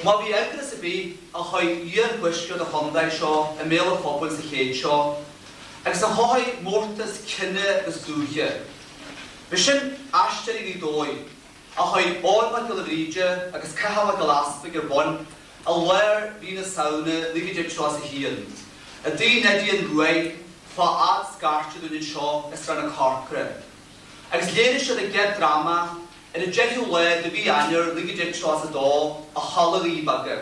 Má bhí eagras ar bith a chuir iarthuaisceart an chontae seo i mbéal an phobail sa chéad seo, agus a chothaigh mórtas cine agus dúiche, b'shin Aisteoirí Ghaoth Dobhair, a chuir Eoin Mac Giolla Bhríde agus Cathal Mac Giolla Easpaig ar bun i lár mhí na Samhna 1931, i dTigh Neidí an Ruaidh, fá fhad scairte dúinn anseo i Srath na Corcra. Agus léirigh siad a gcéad dráma ar an 10ú lá de mhí Eanáir 1932 i Halla Dhoirí Beaga.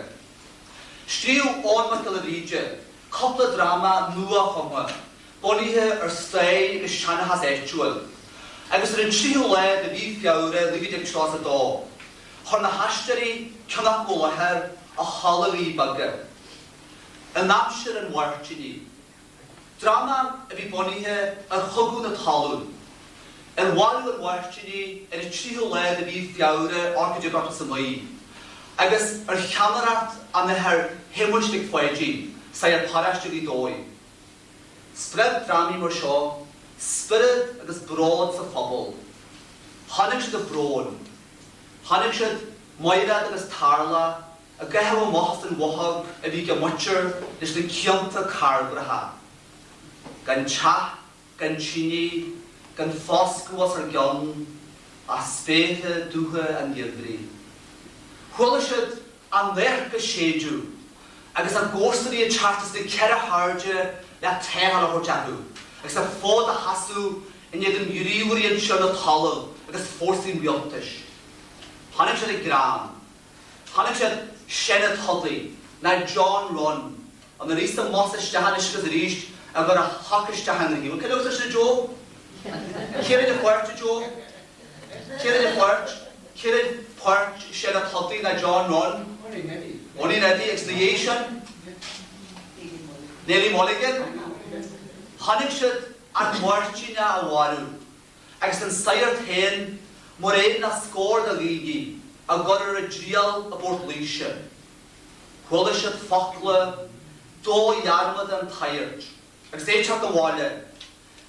Scríobh Eoin Mac Giolla Bhríde cúpla dráma nua-chumtha, bunaithe ar stair agus seanchas áitiúil, agus ar an 3ú lá de mhí Feabhra 1932, chuir na haisteoirí ceann acu i láthair i Halla Dhoirí Beaga. In aimsir an Mháirtínigh. Dráma a bhí bunaithe ar Chogadh na Talún, ar mharú an Mháirtínigh ar an 3ú lá de mhí Feabhra 1889, agus ar cheannaireacht an Athar Shéamuis Mhic Pháidín, Sagart Paróiste Ghaoth Dobhair. Spreag drámaí mar seo spiorad agus bród sa phobal. Chonaic siad an brón. Chonaic siad Maighread agus Tarlach Ag caitheamh amach as an bhothóg a bhí ag a muintir leis na cianta cairbreacha. Gan teach, gan tine, gan foscadh os ár gcionn ach spéartha dubha an gheimhridh. Chuala siad an adharc ag séideadh agus a gcomharsanaí ag teacht as na ceithre hairde le tarrtháil a thabhairt orthu agus an fód a sheasamh in éadan ghníomhairí an tiarna talún agus fórsaí an rialtais. Chonaic siad an greann. Chonaic siad Seán a' Todaigh, ná John Run, an ríosa mbos isteach anois agus arís ag cur a shoc isteach i ngnaithí. Bhfuil cuimhne agat air sin a Joe? Cé rinne páirt a Joe? Cé rinne páirt? Cé rinne páirt Seán a' Todaigh ná John Run? Owney Neddy. Owney Neddy agus ina dhiaidh sin? Neilí Mulligan. Chonaic siad an Máirtíneach á mharú. Agus an saghart féin, mar aon le scór de dhaoine, á gcur ar a dtriail i bPort Laoise. Chuala siad focla dodhearmadta an tsagairt agus é ag teacht abhaile,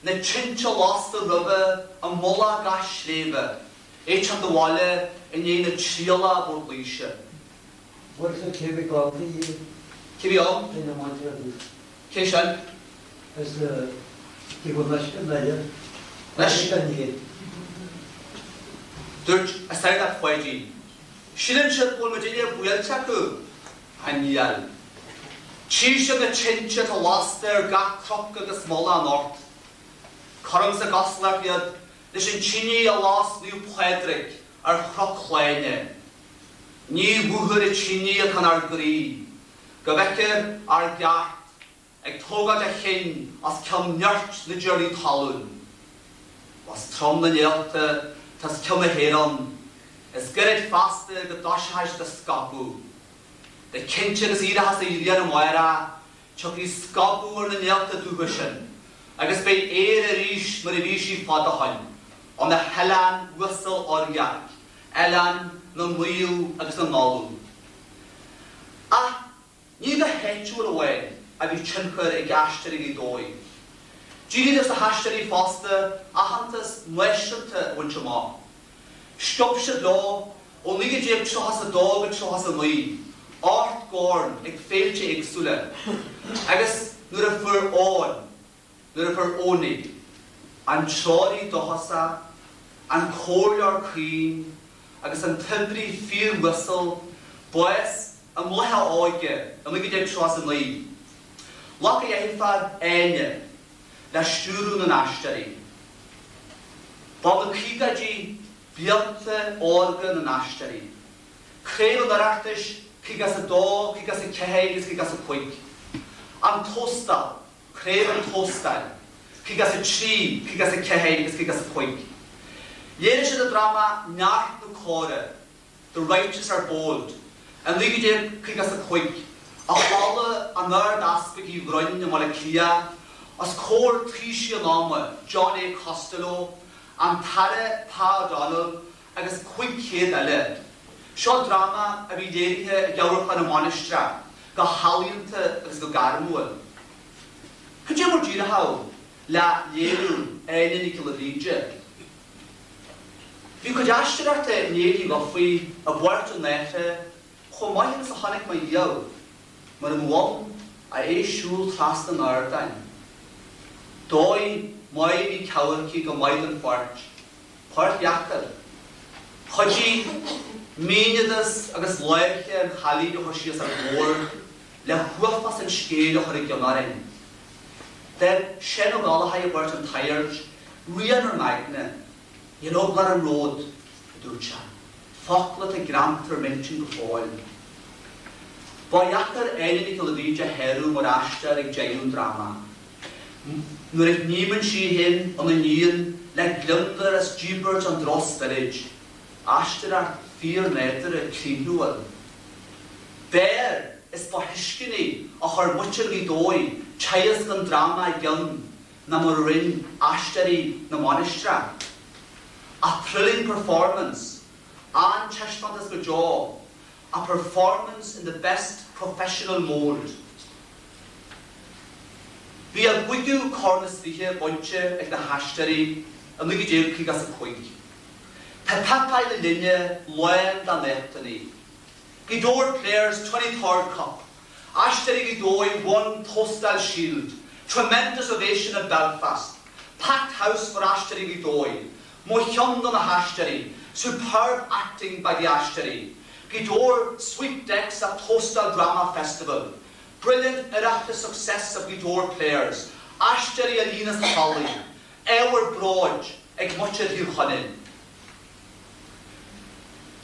na tinte lasta roimhe i mullach gach sléibhe, é ag teacht abhaile i ndiaidh na trialach i bPort Laoise. Bhuel, so cé bhí ann ina dhiaidh? Cé bhí ann? Ina mhuintir ar dtús. Cé sin? Is cé go bhfuil mise i nDoire. Anois. Dúirt an Sagart Pháidín. Síleann siad go bhfuil muidinne buailte acu. Ach níl. Tchí siad na tinte atá lasta ar gach cnoc agus mullach anocht. Cuirimse i gcosúlacht iad leis an tine a las Naomh Pádraig ar Chnoc Shláine. Ní mhúchfar an tine atá inár gcroí, go bhfeicfear ár gceart ag tógáilt a chinn os cionn nirt na dtiarnaí talún. Más trom na néalta atá os cionn na hÉireann, is gairid feasta go dtoiseochaidh siad ag scaipeadh. Le cinnte agus éireochas an ghrian amárach, tiocfaidh scaipeadh ar na néalta dubha sin, agus beidh Éire arís mar a bhí sí fad ó shoin, ina hoileán uasal Oirdhearc, Oileán na Naomh agus na nOllamh. Ach ní go háitiúil amháin a bhí tionchar ag Aisteoirí Ghaoth Dobhair. D'éirigh leis na haisteoirí fosta aitheantas náisiúnta a bhaint amach. Sciob siad leo ó 1932 go 39, 8 gcorn ag féilte éagsúla agus nuair a fuair Eoin, Nuair a fuair Owney, an treoraí dóchasach, an comhairleoir caoin agus an t-oibrí fíoruasal, bás i mbláth a óige i 1939, ghlac a dheirfiúr Áine le stiúradh na n-aisteoirí. Ba na caogaidí blianta órga na n-aisteoirí. Craobh an Oireachtais 52, 54 agus 55. An Tóstal. Craobh an Tóstail, 53, 54 agus 55. Léirigh siad an dráma Neart na Córa, The Righteous Are Bold, i 1955, i Halla an Ard-Easpaig Uí Bhroin i mBaile Átha Cliath, os comhair taoisigh an ama, John A. Costello, an tAire Pa O'Donnell agus 500 eile. Seo dráma a bhí léirithe ag Amharclann na Mainistreach go healaíonta agus go gairmiúil. Cad é mar díreach ann le léiriú Áine Nic Giolla Bhríde? Bhí cuid aisteoireachta Néill Uí Dhufaigh i bpáirt an athar. Chomh maith agus a chonaic mé riamh, mura mba ann ach é ag siúl trasna an ardáin. Dóigh maith a bhí cabhair aici go maith don pháirt. Páirt dheacair. Chuidigh míneadas agus láimhche an chailín a chuir síos ar bord le huafás an scéil a chur i gcion orainn. D'fhear Seán Ó Gallchóir i bpáirt an tSagairt rian ar m'aigne, Níl eagla orm romhat, a dúirt sé, focal atá greanta ar m'intinn go fóill. Ba dheacair Áine Nic Giolla Bhríde a shárú mar aisteoir ag deireadh an dráma. Nuair a shníomann sí í féin ina níon le gliondar is díbirt an drochspioraid, aisteoireacht fíor-nádúrtha croíbhrúil. B'fhearr is ba thuisceanaí a chuir muintir Ghaoth Dobhair teagasc an dráma i gcion ná mar a rinne Aisteoirí na Mainistreach. A thrilling performance, an-taispeántas go deo, a performance in the best professional mould. Bhí a gcúigiú corn is 20 bainte ag na hAisteoirí i 1955. Tá páipéir na linne lán dá n-éachtannaí. Gaoth Dobhair Players 23rd Cup, Aisteoirí Ghaoth Dobhair won Tóstal Shield, Tremendous ovation at Belfast, Packed house for Aisteoirí Ghaoth Dobhair, Mo chion do na hAisteoirí, Superb acting by the Aisteoirí, Gaoth Dobhair sweep decks at Tóstal Drama Festival, Brilliant Oireachtas success of Gaoth Dobhair Players, Aisteoirí a líon na hallaí, Ábhar bróid ag muintir Thír Chonaill.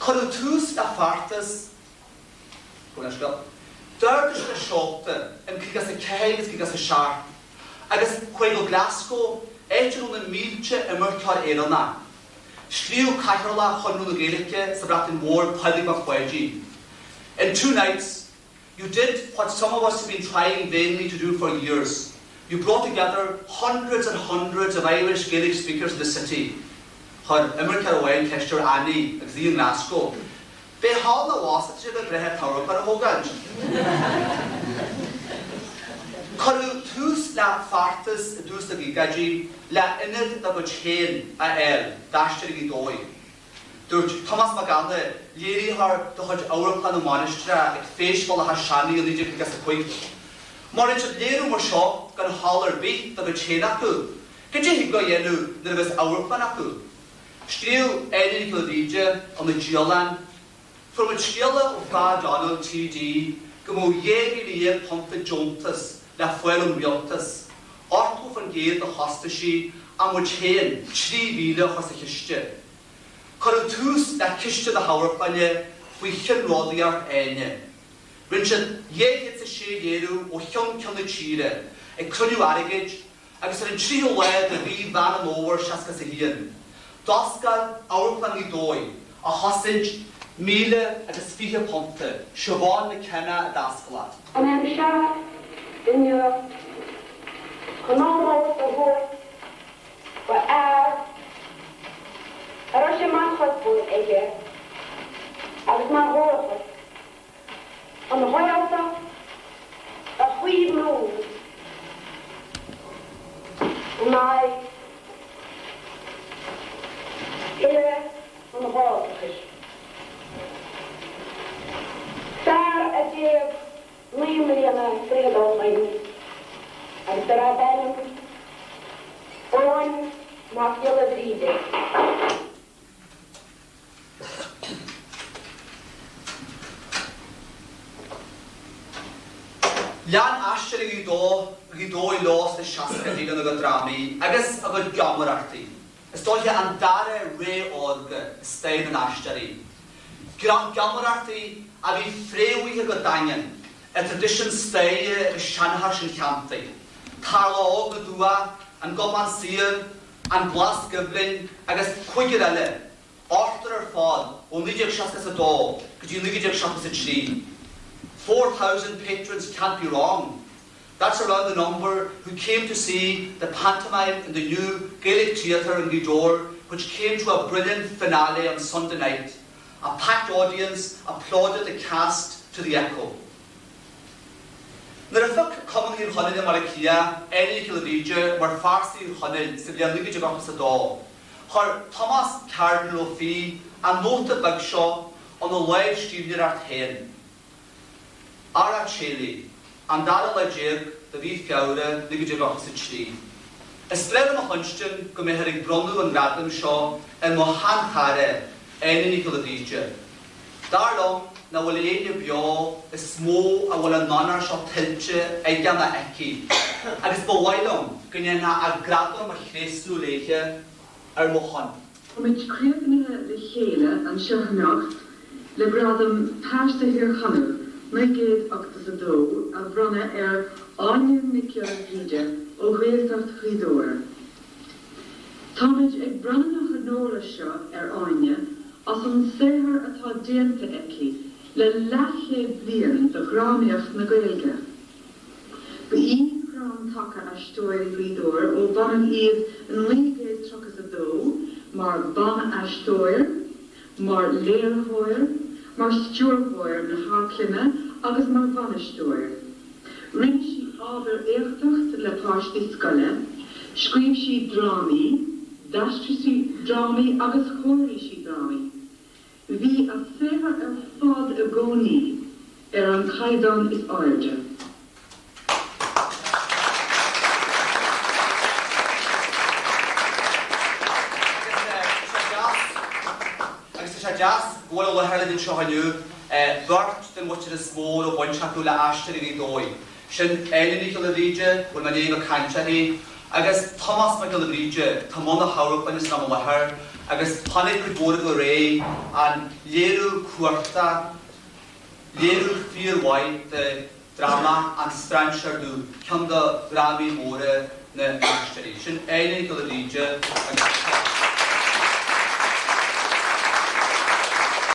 Cuireadh tús le feachtas D'ardaigh siad a seolta in 54 agus 57 agus chuaigh go Glasgow, áit a raibh na mílte imirceoir Éireannach. Scríobh Cathaoirleach Chonradh na Gaeilge sa Bhreatain Mhór, Pádraig Mac Pháidín, In two nights, you did what some of us have been trying vainly to do for years. You brought together hundreds and hundreds of Irish Gaelic speakers in the city. Chuir imirceoir amháin ceist ar Annie agus í i nGlasgow, B'é thall nó abhus atá sé go breithe toghroic a thógáint. Cuireadh tús le feachtas i dtús na gcaogaidí le ionad dá gcuid féin a fháil d'Aisteoirí Ghaoth Dobhair. Dúirt Tomás Mac Anna, léiritheoir de chuid Amharclann na Mainistreach ag Feis Bhaile Átha Seanaidh i 1955, Mura bhfuil siad léiriú mar seo gan halla ar bith dá gcuid féin acu, goidé thig leo a dhéanamh nuair a bheas amharclann acu? Scríobh Áine Nic Giolla Bhríde ina dialann, Fuair muid scéala ó Pha Donnell TD go mbeadh £12,000 deontas le fáil ón rialtas, 80% de chostaisí ach muid féin 3,000 a chur sa chiste. Cuireadh tús le Ciste na hAmharclainne faoi cheannródaíocht Áine. Rinne siad 206 léiriú ó cheann ceann na tíre, ag cruinniú airgid agus ar an 3ú lá de mhí Mheán an Fhómhair 61, d'oscail Amharclann Ghaoth Dobhair a chosaint £1,020, Siobhán McKenna a d'oscail é. Tá mé anseo inniu chun ómós a thabhairt do fhear a raibh sé mar chuspóir aige agus mar dhóchas an Ghaeltacht a chaomhnú in aghaidh uile an Ghalldachais. Fear a d'éag 9 mbliana fichead ó shoin agus darb ainm Eoin Mac Giolla Bhríde. Lean Aisteoirí Ghaoth Dobhair leo sna seascaidí lena gcuid drámaí agus a gcuid geamaireachtaí. Is dóiche an dara ré órga i stair na n-aisteoirí. Geamaireachtaí a bhí fréamhaithe go daingean i dtraidisiún staire agus seanchais an cheantair. Tarlach Óg na dTuath, An Gobán Saor, An Glas Gaibhléin agus cúigear eile, ochtar ar fad ó 1962 go dtí 1973. 4,000 patrons can't be wrong. That's around the number who came to see the pantomime in the new Gaelic Theatre in Gaoth Dobhair which came to a brilliant finale on Sunday night. A packed audience applauded the cast to the echo. Nuair a phioc Cumann Thír Chonaill i mBaile Átha Cliath Áine Nic Giolla Bhríde mar phearsa Thír Chonaill sa bhliain 1982, chuir Tomás Cardinal Ó Fiaich an nóta beag seo ina lámhscríbhneoireacht féin. Ara Coeli, an dara lá de mhí Feabhra 1983. Is breá liom a chluinstin go mbeifear ag bronnadh an ghradaim seo ar mo sheanchara, Áine Ní Ghiolla Bhríde. Dar liom nach bhfuil éinne beo is mó a bhfuil an onóir seo tuillte aige ná aici, agus ba mhaith liom go ndéanfá a gradam a thréaslú léithe ar mo shon. Táimid críochnaithe le chéile anseo anocht le gradam Pearsa Thír Chonaill 1982 a bhronnadh ar Áine Nic Giolla Bhríde ó Ghaeltacht Ghaoth Dobhair. Táimid ag bronnadh na honóra seo ar Áine as an saothar atá déanta aici le leathchéad bliain do dhrámaíocht na Gaeilge. Ba í crann taca Aisteoirí Ghaoth Dobhair ó bunaíodh iad i 1932 mar ban-aisteoir, mar léiritheoir, mar stiúrthóir na hamharclainne agus mar bhainisteoir. Rinne sí ábhar éachtacht le páistí scoile, scríobh sí drámaí, d'aistrigh sí drámaí agus chóirigh sí drámaí. Bhí a saothar ar fad i gcónaí ar an chaighdeán is airde. Agus tá sé deas go bhfuil i láthair linn anseo inniu beirt den mhuintir is mó a raibh baint acu le Aisteoirí Ghaoth Dobhair. Sin Áine Ní Ghiolla Bhríde, a bhfuil mé i ndiaidh a bheith ag caint uirthi, agus Tomás Mac Giolla Bhríde, atá i mbun na hamharclainne san am i láthair, agus chonaic cuid mhór agaibh aréir an léiriú cumhachtach, léiriú fíormhaith de dhráma An Strainséir Dubh, ceann de dhrámaí móra na nAisteoirí. Sin Áine Ní Ghiolla Bhríde agus Tomás.